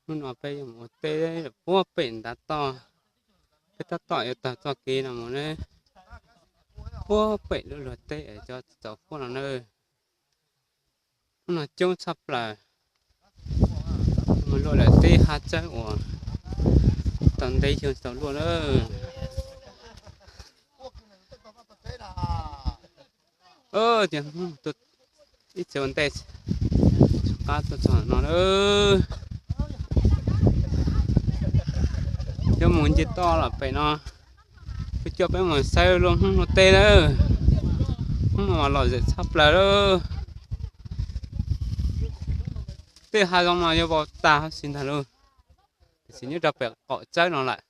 Hnub no peb yuav mus ua teb puag pem ntav toj. Peb tab tom yuav taug txoj kev no mus ne, puag pem lub luag teb es cov txiv txaus huab no na. Hnub no coob tshaj plaws, mus luaj lawm teb hav txawb uas tau ntev xyoo tsis tau luaj na. Tias ib txhia ua ntej qab tuaj txog no na. Yuav mus nce toj los pem no, kuv coj peb mus saib luaj Hmoob luaj teb na. Hmoob no mas lom zem tshaj plaws lawm. Tej hav zoov no yuav vau tag huv si ntag lauj, tiam sis nyob rau pem qaum txawb no lawm.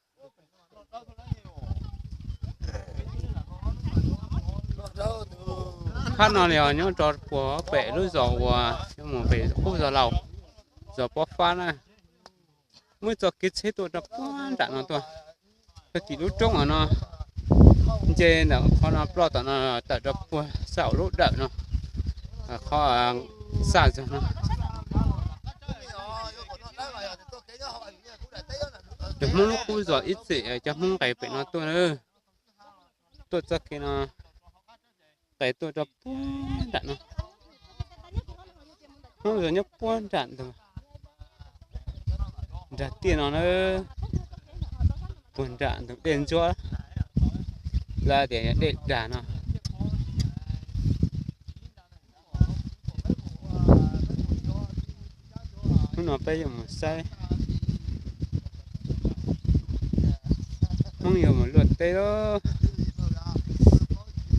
Phab no li os, nyob rau puag pem lub zos uas yuav mus pem qub zos laus, zos Pob Fab na. Muaj txoj kev tsheb tuaj rau puag nram no tuaj, tag kis lub roob no, nce ntawm qhov no ploj tom no tawm rau puag saum lub dawm no, qhov xaj zog no. Cov Hmoob lub qub zos ib txwm cov Hmoob nqes pem no tuaj na, tuaj txoj kev no nqes tuaj rau puag nram no. Hmoob zos nyob puag nram ntug, nrag tiaj no na, puag nram ntug dej ntsuab, lawv tias yog dej dag no. Hnub no peb yuav mus saib Hmoob yuav mus luaj teb lauj.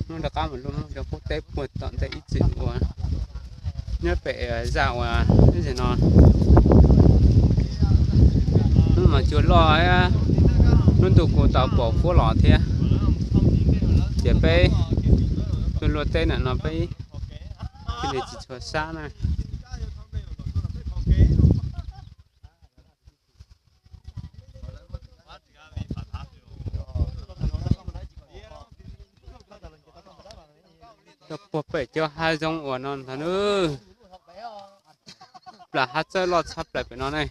Hmoob rov qab mus luaj Hmoob cov qub teb puag tom ntej ib txwm uas nyob pem zaj uas ib zig no. Hnub mas cua loj, lub ntuj kuj tau pom fuab los thiab. Ces peb tuaj luaj teb ntawm no peb thiaj li tsis tshua sab na. Cov puag pem cov hav zoov uas no ntag nawb. Plas hav txawb loj tshaj plaws pem no ne.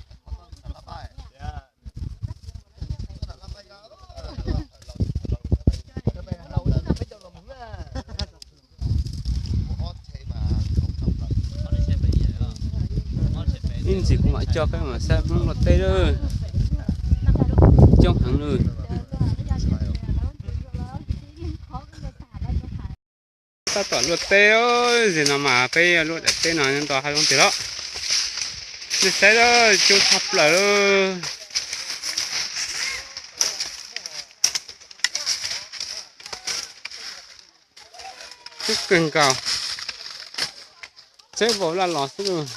Ib ntsis kuv mam coj peb mus saib Hmoob luaj teb lawm. Coob heev lawm. Tab tom luaj teb, zim no mas peb luaj daim teb no nyob nto hav zoov tiag los. Nej saib, coob tshaj plaws. Coob kawg nkaus, txawb vau laj los xwb lauj.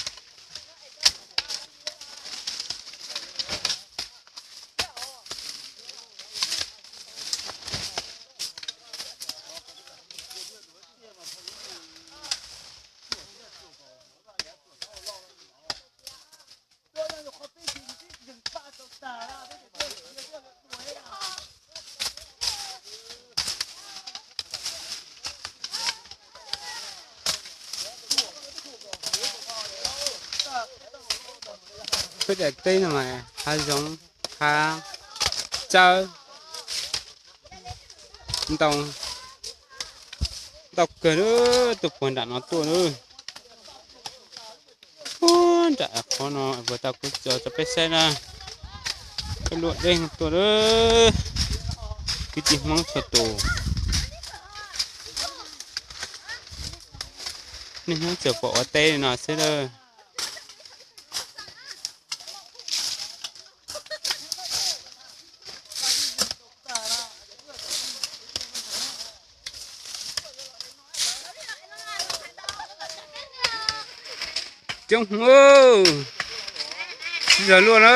Peb daim teb no mas hav zoov, hav txawb, ntau, ntau kawg, tuaj puag nram no tuaj na. Puag nram qhov no puas tau kuv tso rau peb saib na. Peb luaj deb tuaj na, kwv tij Hmoob txhua tus. Niaj hnub tsuas pom ua teb li no xwb lawm. Coob, sib zog luaj na.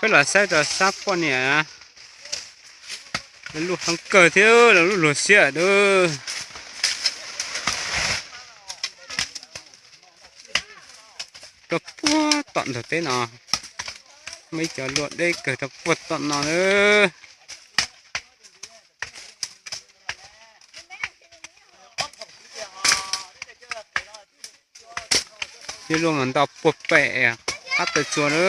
Peb los saib rau sab poj niam, lawv luaj heev kawg thiab, lawv luaj luag siab dub. Rau puag tom ntug teb no, muaj ib co luaj deb kawg rau puag tom no na. Ib luaj mas nto puag pem qab taw tsua na.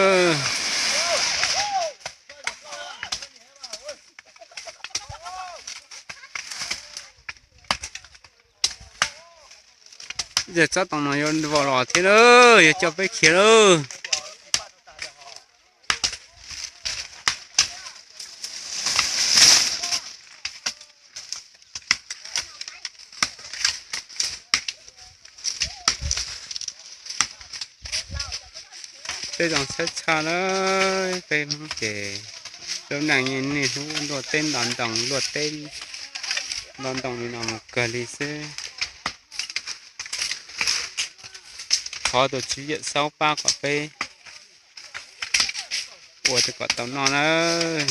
Yog tsob toom no yuav vau los thiab na, yuav coj peb khiav lawm. Peb zoo tshaj tshaj na, peb Hmoob ces lub neej niaj hnub ntuaj teb nto ntoo, luaj teb nto ntoo li no mus kawg li xwb. Thov tus tswv yim Xauj pab kom peb ua kom tau noj nawb.